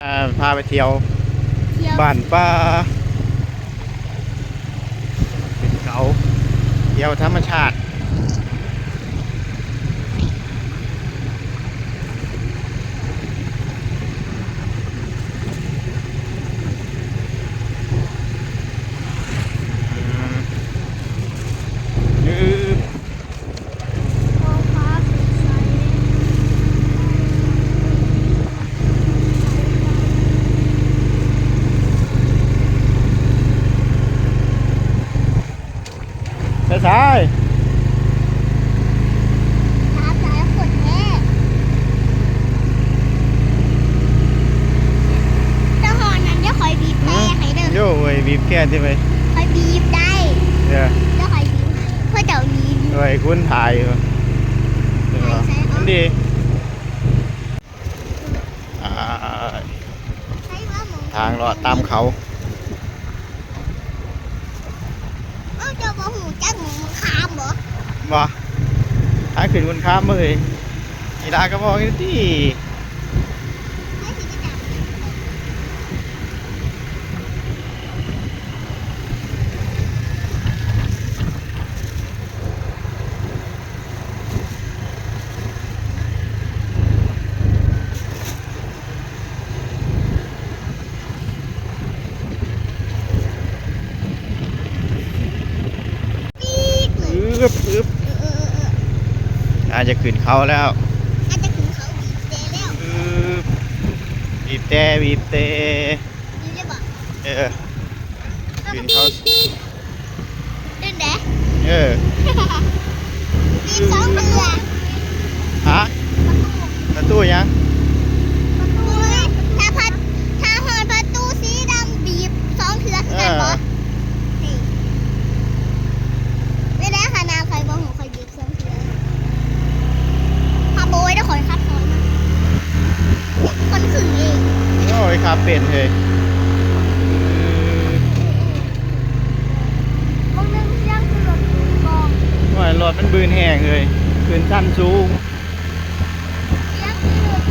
ອ່າ ພາໄປທ່ຽວ ທ່ຽວບ້ານປ່າ ຂຶ້ນເຂົາ ທ່ຽວທຳມະຊາດ. ໄປໃສ? ຖ້າໃສ່ຄົນແທ້ ເຈົ້າຮອດນັ້ນ ດຽວຂ້ອຍບີບແຕ່ໃຫ້ເດີ. ໂອ້ຍ ບີບແກຕິເວີຍ ຂ້ອຍບີບໄດ້. ເອີ ດຽວຂ້ອຍບີບໃຫ້ ເພື່ອເຈົ້າບີບ. ໂອ້ຍ ຄຸນຖ່າຍຢູ່ ໃສ່ໆ ເອົາ ມັນດີ. ອ່າ ທາງເລາະຕາມເຂົາ. ເອົ້າ ເຈົ້າບໍ່ຮູ້ຈັກໝູ່ຄາມບໍ່? ບໍ່ ທາງຂຶ້ນໝູ່ຄາມເວີຍ ອີ່ຫຼ້າກໍບອກຢູ່ຕິ. ອຶບ ອຶບ ເອີ ເອີ ເອີ ອາດຈະຂຶ້ນເຂົາແລ້ວ ອາດຈະຂຶ້ນເຂົາ ບີບແຕ່ແລ້ວ. ອຶບ ບີບແຕ່ ບີບແຕ່ ບີບແຕ່ບໍ່? ເອີ ຂຶ້ນເຂົາ ເດີນແດ. ເອີ ອີກສອງເທື່ອ. ຮະ? ປະຕູຫຍັງ? ປະຕູ ຖ້າ ຖ້າຮອດປະຕູສີດຳ ບີບສອງເທື່ອຄືກັນບໍ່? ເອີ ນີ້ ແມ່ນແດ່ ຂະໜາດຂ້ອຍບໍ່ຮູ້ ຂ້ອຍບີບ ຂັບ ໂອ້ຍ ດຽວຂ້ອຍຂັບ ຂ້ອຍມາ ຂ້ອຍຂຶ້ນເອງ. ໂອ້ຍ ຂັບເປັນເຮີ້ຍ. ບາງໜຶ່ງສຽງຄືລົດກອງ. ໂອ້ຍ ລົດມັນບືນແຮງເຮີ້ຍ ຂຶ້ນຊັ້ນສູງ. ສຽງຄືລົດ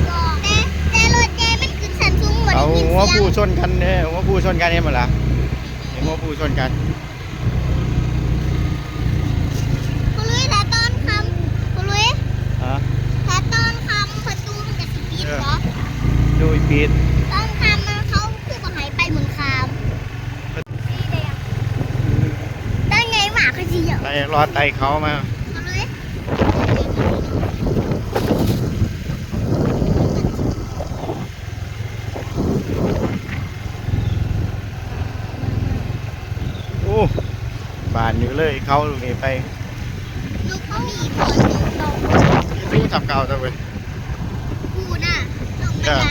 ກອງ ແຕ່ ແຕ່ລົດໃຫຍ່ມັນຂຶ້ນຊັ້ນສູງ ບໍ່ໄດ້ຍິນສຽງ. ເອົາຫົວພູຊົນກັນເດີ ຫົວພູຊົນກັນ ເຫັນບໍ່ລະ? ເຫັນຫົວພູຊົນກັນ. ພໍ່ລຸຍ ຖ້າຕອນຄ່ຳ ພໍ່ລຸຍ ຮະ? ຖ້າຕອນຄ່ຳປະຕູມັນກະຊິປິດ ເອີ ບໍ່? ໂດຍ ປິດ. ຕອນຄ່ຳນະ ເຂົາຄືບໍ່ໃຫ້ໄປໝູ່ຄາມ ສີແດງ ຕອນໃຫຍ່ມາກຄືຊິ ໄຕ່ ລໍໄຕ່ເຂົາມາ ພໍ່ລຸຍ. ໂອ້ ບານຢູ່ເລີຍ ເຂົາລູກນີ້ໄປ ລູກເຂົາມີບ່ອນຢູ່ ສູງສ່ຳເກົ່າເຈົ້າເວີຍ ປູນະ ລົງບັນໄດ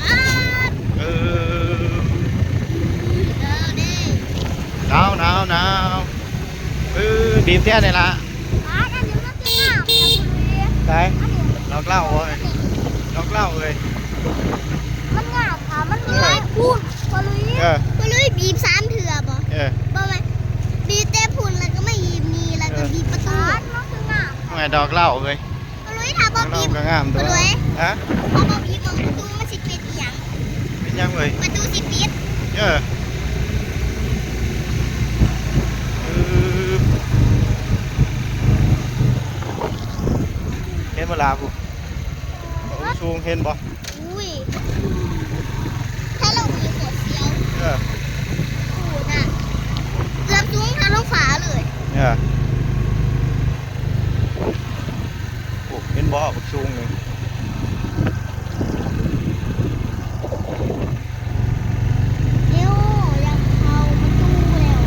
ເອີ ອາດ ເອີ ເອີ ເດ້ ໜາວ ໜາວ ໜາວ ເອີ ບີບແທ້ນີ້ລະ. ປາດ ອັນນີ້ມັນຄືງາມແທ້ ດອກເຫຼົ້າເອີຍ ດອກເຫຼົ້າເອີຍ ມັນງາມຄ່ະ ມັນມີຫຼາຍພຸ້ນ ພໍ່ລຸຍ ເອີ ພໍ່ລຸຍບີບສາມເທື່ອບໍ່? ເອີ ບໍ່ແມ່ນ ບີບແຕ່ພຸ້ນ ແລ້ວກໍມາບີບນີ້ ແລ້ວກໍ ເອີ ບີບປະຕູ ປາດ ມັນຄືງາມ ແມ່ນດອກເຫຼົ້າເອີຍ. ພໍ່ລຸຍ ຖ້າບໍ່ບີບ ເຮົາກໍງາມຕົວະ ພໍ່ລຸຍ ຮະ? ຖ້າບໍ່ບີບໝ່ອງປະຕູມັນຊິເປັນອີ່ຫຍັງ? ເປັນຫຍັງເອີຍ? ປະຕູຊິປິດ ເອີ ເອີ ເຫັນບໍ່ລະ ຜູ້ ໂອ້ ສູງ ເຫັນບໍ່? ອຸ້ຍ ຖ້າລົງນີ້ໂຄດສຽວ ເອີ ໂອ້ ນະ ເກືອບສູງທະລຸຟ້າເລີຍ ເອີ. ໂອ້ ເຫັນບໍ່ ບັກສູງນີ້ ເອີວ ຢາກເຂົ້າປະຕູແລ້ວ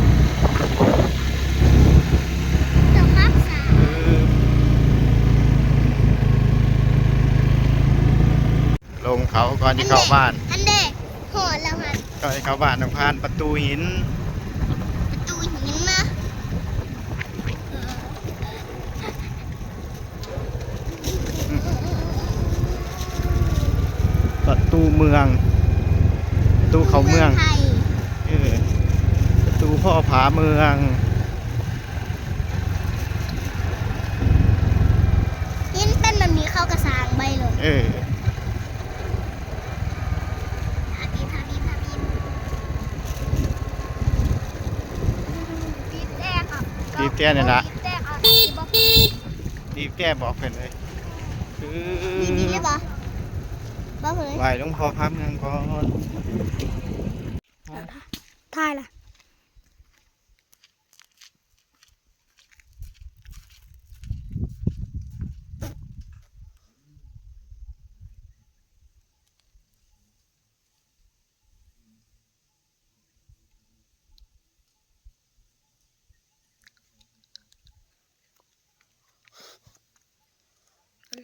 ເຈົ້າຂັບຊ້າ ເອີ ລົງເຂົາກ່ອນຊິເຂົ້າບ້ານ ອັນເດ ຮອດແລ້ວຫັ້ນ ກ່ອນຊິເຂົ້າບ້ານຕ້ອງຜ່ານປະຕູຫີນ ປະຕູຫີນນະ ເອີ. ປະຕູເມືອງ ປະຕູເຂົ້າເມືອງ ເມືອງໄທ ເອີ ປະຕູພໍຜາເມືອງ ຫີນເປັນແບບນີ້ເຂົາກໍສ້າງໄວ້ໂລດ ເອີ. ແຕ່ນີ້ລະ ບີບແຕ່ ບີບແຕ່ບອກເພິ່ນເລີຍ ຄື ບີບນີ້ເລີຍບໍ່? ບອກເພິ່ນເລີຍ ໄຫວ້ຫຼວງພໍ່ພາເມືອງກ່ອນ ຖ່າຍລະ.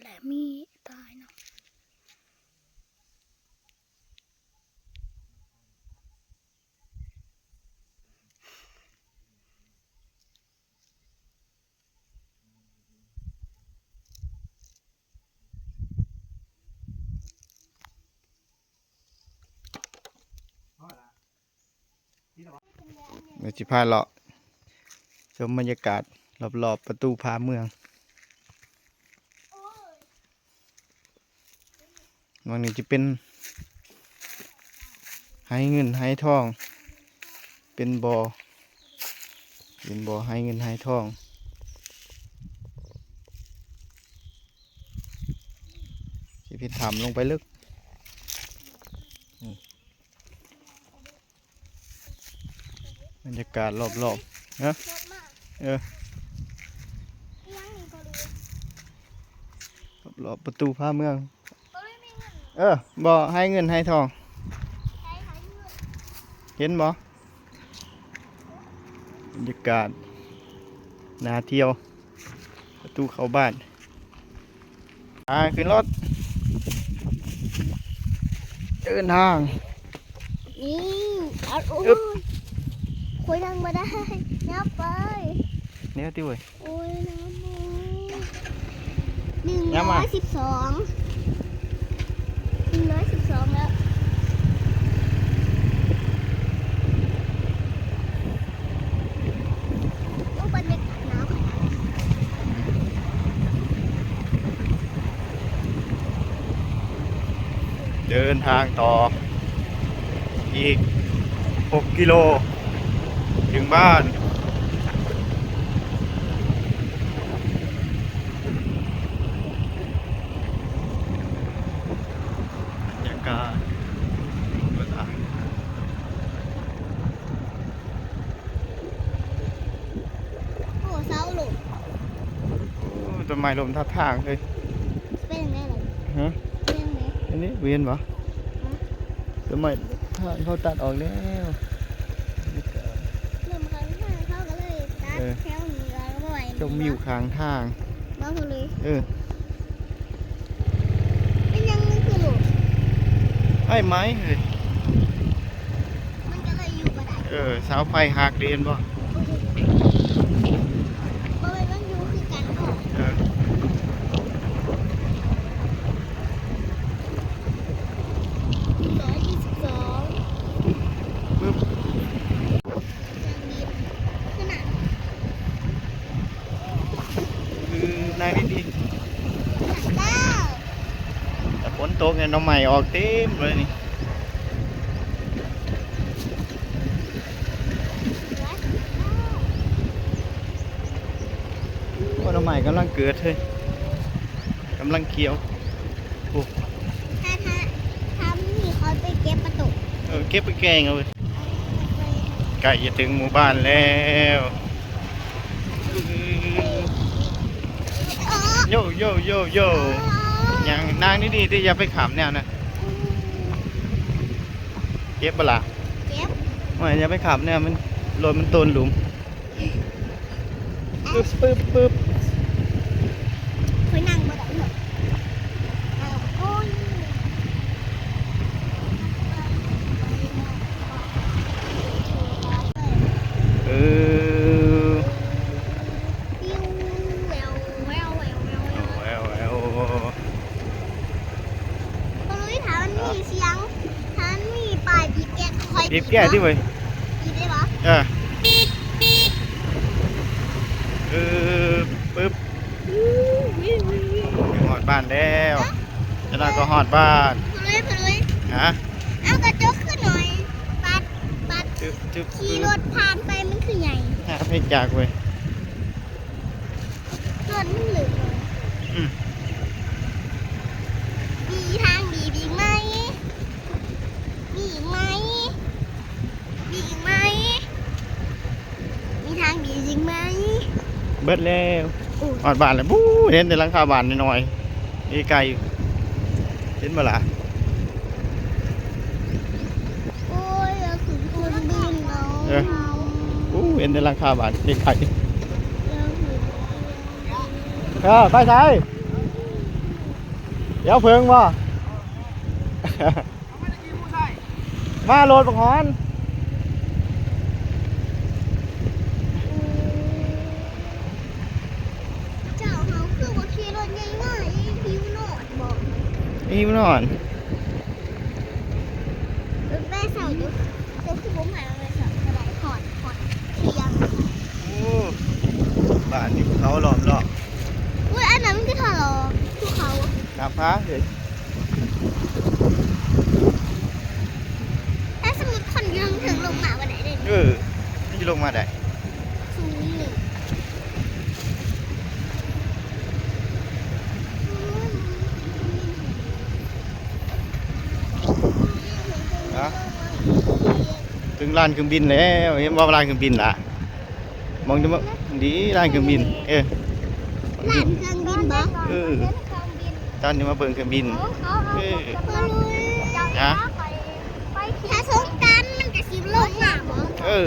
ແລະມີຕາຍເນາະ. ດຽວຊິພາເລາະຊົມບັນຍາກາດລອບໆປະຕູຜາເມືອງ. ໝ່ອງນີ້ຈະເປັນໄຫເງິນໄຫທອງ ເປັນບໍ່ ເປັນບໍ່ໄຫເງິນໄຫທອງ ຊິເປັນຖ້ຳລົງໄປເລິກ. ບັນຍາກາດລອບໆ ຮະ ລົດມາ ເອີ ອີຫຍັງນີ້ພໍ່ລຸຍ ລອບໆປະຕູຜາເມືອງ ພໍ່ລຸຍມີເງິນ ເອີ ບໍ່ ໄຫເງິນໄຫທອງ ໄຫ ໄຫເງິນ ເຫັນບໍ່ ບັນຍາກາດໜ້າທ່ຽວ ປະຕູເຂົ້າບ້ານ ອ່າ ຂຶ້ນລົດ ເດີນທາງ ນີ້ ເອົາ ໂອ້ຍ ອຶບ ຂ້ອຍນັ່ງບໍ່ໄດ້ ຫຍັບໄປ ແນວຕິເວີຍ ໂອ້ຍ ໜາວ ໜຶ່ງຮ້ອຍສິບສອງ ໜຶ່ງຮ້ອຍສິບສອງແລ້ວ. ໂອ້ ບັນຍາກາດໜາວຂະໜາດ ເດີນທາງຕໍ່ອີກຫົກກິໂລ ເຖິງບ້ານ. ບັນຍາກາດ ໂອ້ ເຊົາລົງ ໂອ້ ຕົ້ນໄມ້ລົ້ມທັບທາງເລີຍ ເປັນຈັ່ງໃດລະ ຮະ ເປັນຈັ່ງໃດ ອັນນີ້ບໍ່ເຫັນບໍ່? ຮະ ຕົ້ນໄມ້ທາງເຂົາຕັດອອກແລ້ວ ລົມຂ້າງທາງເຂົາກໍເລີຍຕັດ ເອີ ແຖວນີ້ກໍບໍ່ໄຫວ ຊົມວິວຂ້າງທາງ ບໍ່ເລີຍ ເອີ ເປັນຫຍັງມັນຄືຫຼຸດ ໄຟໄໝ້ເຮີ້ຍ ມັນກໍເລີຍຢູ່ບໍ່ໄດ້ ເອີ ເສົາໄຟຫັກເດ້ ເຫັນບໍ່? ບໍ່ແມ່ນມັນຢູ່ຄືກັນບໍ? ເອີ ໜຶ່ງຮ້ອຍຊາວສອງ ປຶບ ເຄື່ອງບິນ ຂະໜາດ ຄືນາງນີ້ຕິ ແຕ່ຝົນຕົກນີ້ໜໍ່ໄມ້ອອກເຕັມເລີຍນີ້ ໂອ້ ໜໍ່ໄມ້ກຳລັງເກີດເຮີ້ຍ ກຳລັງຂຽວ ໂອ້ ຖ້າ ຖ້າ ຖ້າມີເຂົາໄປເກັບປະຕູ ເອີ ເກັບໄປແກງເອົາເວີຍ ເອີ ໄປ ໃກ້ຈະເຖິງໝູ່ບ້ານແລ້ວ ໂຢ ໂຢ ໂຢ ໂຢ ຫຍັງ ນັ່ງດີໆຕິ ຢ່າໄປຂ້າມແນວນັ້ນ ເຈັບບໍ່ລະ? ເຈັບ ໂອ້ຍ ຢ່າໄປຂ້າມແນວ ມັນ ລົດມັນໂຕນຫຼຸມ ປຶບ ປຶບ ປຶບ ຂ້ອຍນັ່ງບໍ່ໄດ້ເນາະ ໂອ້ຍ ເອີ ປິວ ແວ່ວ ແວ່ວ ແວ່ວ ແວ່ວ ແວ່ວ ພໍ່ລຸຍ ຖ້າມັນມີສຽງ ຖ້າມັນມີປ້າຍບີບແກກໍຄ່ອຍບີບແກຕິເວີຍ ບີບໄດ້ບໍ່? ເອີ ເອີ ປຶບ ຮອດບ້ານແລ້ວ ຈັກໜ້ອຍກໍຮອດບ້ານ ພໍ່ລຸຍ ພໍ່ລຸຍ ຮະ ເອົາກະຈົກຂຶ້ນໜ້ອຍ ປັດ ປັດ ຈຶບ ຈຶບ ຂີ່ລົດຜ່ານໄປມັນຄືໃຫຍ່ ຫາເພຈາກເວີຍ ຕົ້ນມັນເລີຍ ອືມ ມີທາງດີອີກໄໝ? ມີອີກໄໝ? ມີອີກໄໝ? ມີທາງດີອີກໄໝ? ເບິດແລ້ວ. ໂອ້ຍ ຮອດບ້ານແລ້ວ. ບູ້ ເຫັນແຕ່ຫຼັງຄາບ້ານນ້ອຍໆ ໄກໆ ເຫັນບໍ່ລະ? ໂອ້ຍ ຢາກຂຶ້ນເຄື່ອງບິນແລ້ວ. ເອີ ອູ້ ເຫັນແຕ່ຫຼັງຄາບ້ານໄກໆ. ຢາກຂຶ້ນເຄື່ອງບິນ. ເອີ ໄປໃສ? ດຽວເພິ່ງບໍ່? ມາໂລດບັກຫອນ. ເຈົ້າເຮົາຄືບໍ່ຂີ່ລົດໃຫຍ່ມາອີກ? ຫິວນອນບໍ່? ຫິວນອນ. ແມ່ເຊົ້າຢູ່ ເຈົ້າຄືບໍ່ມາແມ່ເຊົ້າກໍໄດ້ ຮອດ ຮອດທ່ຽງ. ໂອ້ ບ້ານມີພູເຂົາລ້ອມຮອບ. ອຸ້ຍ ອັນນັ້ນມັນຄືທາງອອກພູເຂົາ ໜ້າຜາເອີຍ. ຖ້າສົມມຸດຄົນຢູ່ເທິງໆລົງມາບໍ່ໄດ້ເດ້. ເອີ ມັນຊິລົງມາໄດ້ ສູງນີ້. ເຖິງລານເຄື່ອງບິນແລ້ວ. ເຫັນບໍ່ລານເຄື່ອງບິນລະ? ມອງຈະມາ ດີລານເຄື່ອງບິນ. ເອີ ລານເຄື່ອງບິນບໍ່? ເອີ ຕອນນີ້ມາເບິ່ງເຄື່ອງບິນ. ເອີ ຮະ? ຖ້າສົງການມັນກະຊິລົງມາບໍ່? ເອີ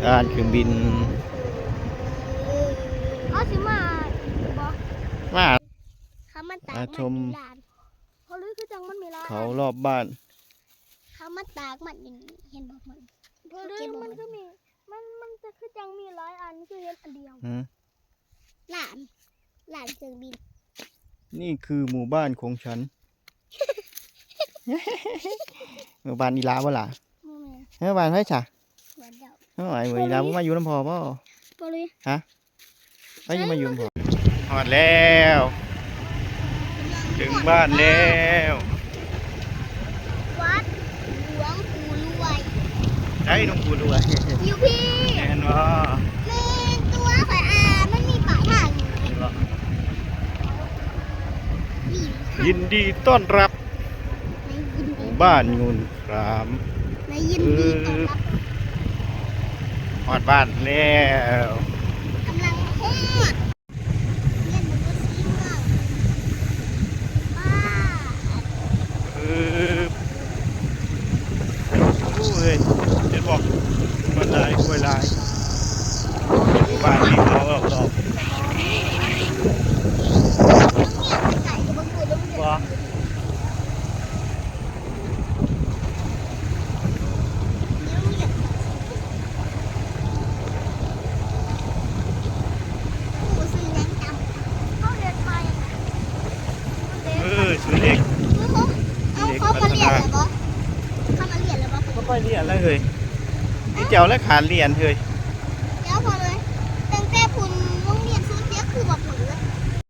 ລານເຄື່ອງບິນ. ເຂົາຊິມາບໍ່? ມາ ເຂົາມາຕາກມັນຢູ່ລານ. ພໍລືຄືຈັ່ງມັນມີຫຼາຍ ເຂົາລອບບ້ານ. ເຂົາມາຕາກມັນຢູ່ນີ້ ເຫັນບໍ່? ມັນ ພໍລືມັນຄືມີ ມັນ ມັນຈະຄືຈັ່ງມີຫຼາຍອັນ ຄືເຫັນອັນດຽວ. ລານ ລານເຄື່ອງບິນ. ນີ້ຄືໝູ່ບ້ານຂອງສັນ. ໝູ່ບ້ານອີ່ຫຼາບໍ່ລະ? ບໍ່ແມ່ນ. ເອີ ບ້ານໃຜຊະ? ບ້ານເຈົ້າ. ໂອ້ຍ ອີ່ຫຼາບໍ່ມາຢູ່ນຳພໍ່ບໍ່? ບໍ່ເລີຍ. ຮະ? ໄປຢູ່ມາຢູ່ນຳພໍ່. ຮອດແລ້ວ ເຖິງບ້ານແລ້ວ. ວັດຫຼວງປູ່ລວຍ. ໃສຫຼວງປູ່ລວຍ? ຢູ່ພີ້. ແມ່ນບໍ່? ແມ່ນຕົວະ ຂ້ອຍອ່ານມັນມີປ້າຍທາງຢູ່. ແມ່ນບໍ່? ນີ້ ຍິນດີຕ້ອນຮັບ ໃນຍິນດີ ໝູ່ບ້ານງຸ່ນຄຣາມ. ໃນຍິນດີຕ້ອນຮັບ. ຮອດບ້ານແລ້ວ ກຳລັງຮອດ. ເອີ ໂອ້ຍ ເຫັນບໍ່? ມັນຫຼາຍ ຄວາຍຫຼາຍ. ບ້ານນີ້ເຂົາອອກດອກ. ບໍ່. ເອີ ຊື່ເດັກ ເອີ ເຂົາມາລຽນແລ້ວບໍ່? ເຂົາມາລຽນແລ້ວບໍ່? ບໍ່ຄ່ອຍລຽນແລ້ວເຮີ້ຍ. ມີເຈົ້າແລະຂາດລຽນເຮີ້ຍ.